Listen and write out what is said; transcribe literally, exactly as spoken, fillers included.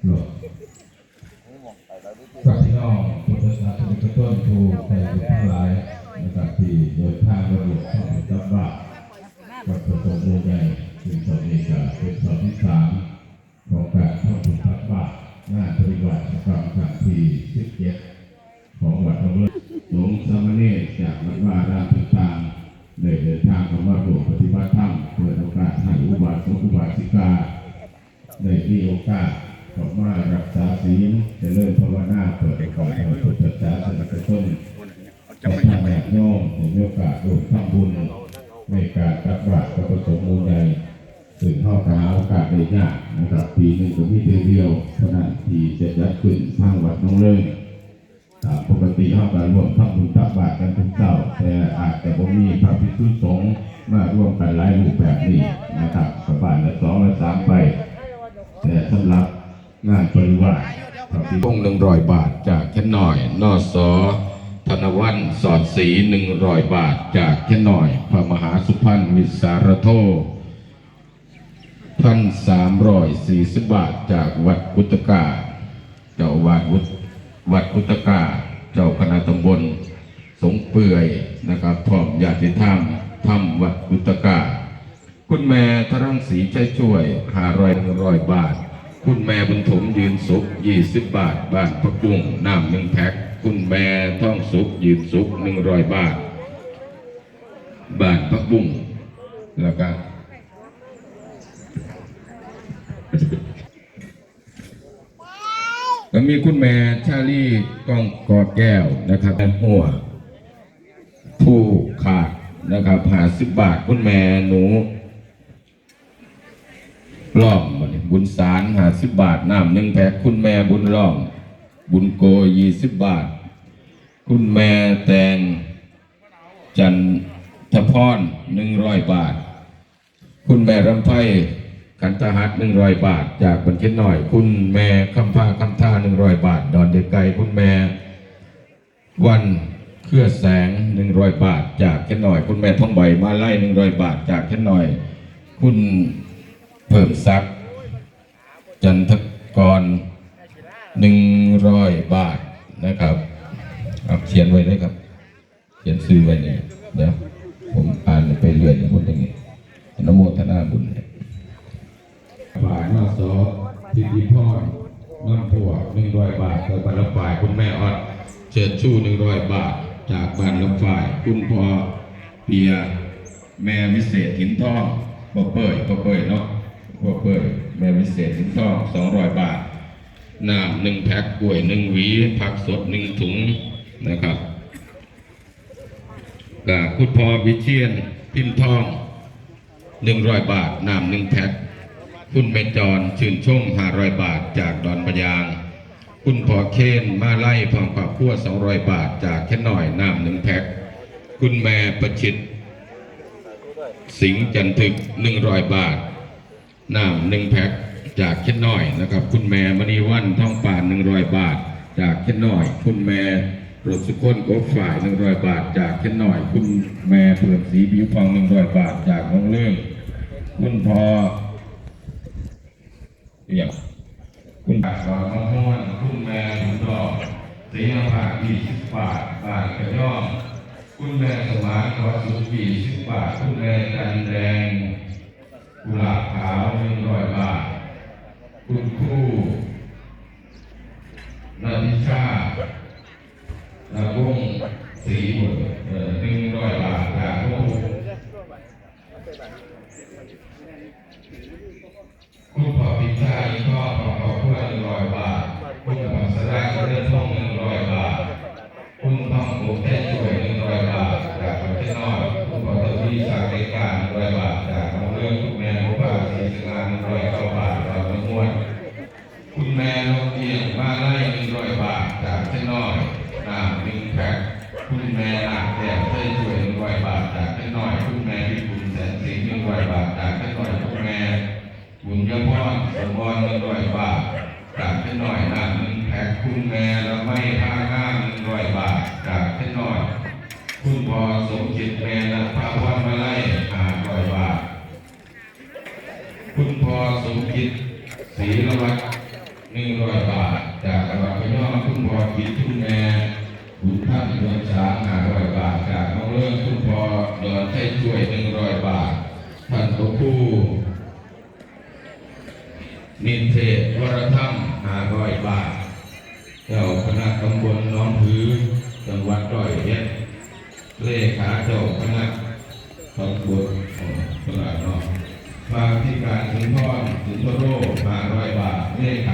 กับพี่น้องพุทธศาสนิกชนผู้ใจบุญทั้งหลายนะครับ ที่เดินทางมาร่วมทำบุญตักบาตรวัดพระสงฆ์หมู่ใหญ่ ซึ่งเช้านี้ก็เป็นเช้าที่สามของการทำบุญตักบาตรงานปริวาสกรรมครั้งที่สิบเจ็ดของวัดหนองเลิง สงฆ์สามเณรจากวัดวาอารามต่างๆ ได้เดินทางเข้ามาร่วมปฏิบัติธรรม เปิดโอกาสให้อุบาสกอุบาสิกา ได้มีโอกาสเข้ามารักษาศีล เจริญภาวนา เปิดโอกาสให้พุทธศาสนิกชน ศรัทธาญาติโยมได้มีโอกาสร่วมทำบุญในการตักบาตรกับพระสงฆ์หมู่ใหญ่ ซึ่งเฮาก็หาโอกาสได้ยากนะครับ ปีหนึ่งก็มีเทื่อเดียวเท่านั้นที่จะจัดขึ้นทางวัดหนองเลิง ตามปกติเฮาก็ร่วมทำบุญตักบาตรกันทุกเช้า แต่อาจจะบ่มีพระภิกษุสงฆ์มาร่วมกันหลายรูปแบบนี้นะครับ ก็บ้านละสองละสามไป แต่สำหรับงานปริวาส พระภิกษุสงฆ์หนึ่งร้อยบาทจากเชียงน้อย นส ธนวัลย์ สอดศรี หนึ่งร้อยบาทจากเชียงน้อย พระมหาสุพรรณ มิตรสารโท พันสามร้อยสี่สิบบาทจากวัดกุตกา เจ้าอาวาสวัดกุตกา เจ้าคณะตำบลสงเปื่อยนะครับ พร้อมญาติธรรม ธรรมวัดกุตกา คุณแม่ทรังสีชัยช่วย ห้าร้อย หนึ่งร้อยบาท คุณแม่บุญถมยืนสุข ยี่สิบบาท บ้านผักบุ้ง น้ำหนึ่งแพ็ค คุณแม่ทองสุขยืนสุข หนึ่งร้อยบาท บ้านผักบุ้ง แล้วก็ แล้วมีคุณแม่ชาลีก้องกอแก้วนะครับ หัว ผู้ขาดนะครับ ห้าสิบบาท คุณแม่หนู ล้อม บุญสาร ห้าสิบบาท น้ำหนึ่งแพ็ค คุณแม่บุญล้อม บุญโก ยี่สิบบาท คุณแม่แตง จันทพร หนึ่งร้อยบาท คุณแม่รำไพ ขันทหัตถ์ หนึ่งร้อยบาท จากบ้านเชียงน้อย คุณแม่คำพา คำท่า หนึ่งร้อยบาท ดอนเด็กไก่ คุณแม่วันเครือแสง หนึ่งร้อยบาท จากเชียงน้อย คุณแม่ทองใบ มาลัย หนึ่งร้อยบาท จากเชียงน้อย คุณเพิ่มศักดิ์ จันทกร หนึ่งร้อยบาทนะครับ เอาเขียนไว้เลยครับ เขียนชื่อไว้นี่ เดี๋ยวผมอ่านไปเรื่อยนะ พูดอย่างนี้ อนุโมทนาบุญ ฝ่าย นส ทิติพร น้ำพวก หนึ่งร้อยบาท จากบ้านลำฝ่าย คุณแม่ออด เชิดชู หนึ่งร้อยบาท จากบ้านลำฝ่าย คุณพ่อเปีย แม่วิเศษ หินทอง พ่อเปิ้ย พ่อเปิ้ยเนาะ พ่อเปิ้ย แม่วิเศษ หินทอง สองร้อยบาท น้ำหนึ่งแพ็ค กล้วยหนึ่งหวี ผักสดหนึ่งถุงนะครับ กับคุณพ่อวิเชียร พิมพ์ทอง หนึ่งร้อยบาท น้ำหนึ่งแพ็ค คุณแม่จร ชื่นชม ห้าร้อยบาท จากดอนพะยาง คุณพ่อเคน มาลัย พร้อมครอบครัว สองร้อยบาท จากเชียงน้อย น้ำหนึ่งแพ็ค คุณแม่ประชิต สิงห์จันทึก หนึ่งร้อยบาท น้ำหนึ่งแพ็ค จากเชียงน้อยนะครับ คุณแม่มณีวัน ทองปาน หนึ่งร้อยบาท จากเชียงน้อย คุณแม่รถสุคน กบฝ่าย หนึ่งร้อยบาท จากเชียงน้อย คุณแม่เพิ่มศรี ผิวพอง หนึ่งร้อยบาท จากหนองเลิง คุณพ่อ อย่าง คุณป้าสอนมะม่วน คุณแม่บุญรอด ศรีนภา ยี่สิบบาท บ้านกระย่อม คุณแม่สมาน ขอสุข ยี่สิบบาท คุณแม่จันแดง กุหลาบขาว หนึ่งร้อยบาท คุณครูนัทธิชา นวงศ์ศรีบุตร เอ่อ หนึ่งร้อยบาท จากพวก คุณพ่อปิดชา อินทอง พร้อมครอบครัว หนึ่งร้อยบาท คุณพัสรา เจริญพงษ์ หนึ่งร้อยบาท คุณทองโอ ใจช่วย หนึ่งร้อยบาท จากประเทศน้อย คุณพ่อทวี ศักดิ์เอกา หนึ่งร้อยบาท จากหนองเลิง คุณแม่บุญภา ศรีสง่า หนึ่งร้อยเก้าบาท จากเมืองม่วน คุณแม่นกเอี้ยง มาลัย หนึ่งร้อยบาท จากเชียงน้อย น้ำหนึ่งแพ็ค คุณแม่นาคแก้ว ใจช่วย หนึ่งร้อยบาท จากเชียงน้อย คุณแม่พิบูล แสนสิงห์ หนึ่งร้อยบาท จากเชียงน้อย คุณแม่บุญยพร สมพร หนึ่งร้อยบาท จากเชียงน้อย น้ำหนึ่งแพ็ค คุณแม่ละไม ท่างาม หนึ่งร้อยบาท จากเชียงน้อย คุณพ่อสมจิต แม่นภาพร มาลัย ห้าร้อยบาท คุณพ่อสมจิต ศรีละวัฒน์ หนึ่งร้อยบาท จากจังหวัดระยอง คุณพ่อจิตร คุณแม่บุญธรรม ดวงสาม ห้าร้อยบาท จากหนองเริง คุณพ่อดอนชัยช่วย หนึ่งร้อยบาท ท่านพระครู นิเทศวรธรรม ห้าร้อยบาท เจ้าคณะตำบลหนองผือ จังหวัดร้อยเอ็ด เลขาเจ้าคณะตำบล เอ่อ ตลาดเนาะ พระอธิการสุนทร สุนทรโรจน์ ห้าร้อยบาท เลขา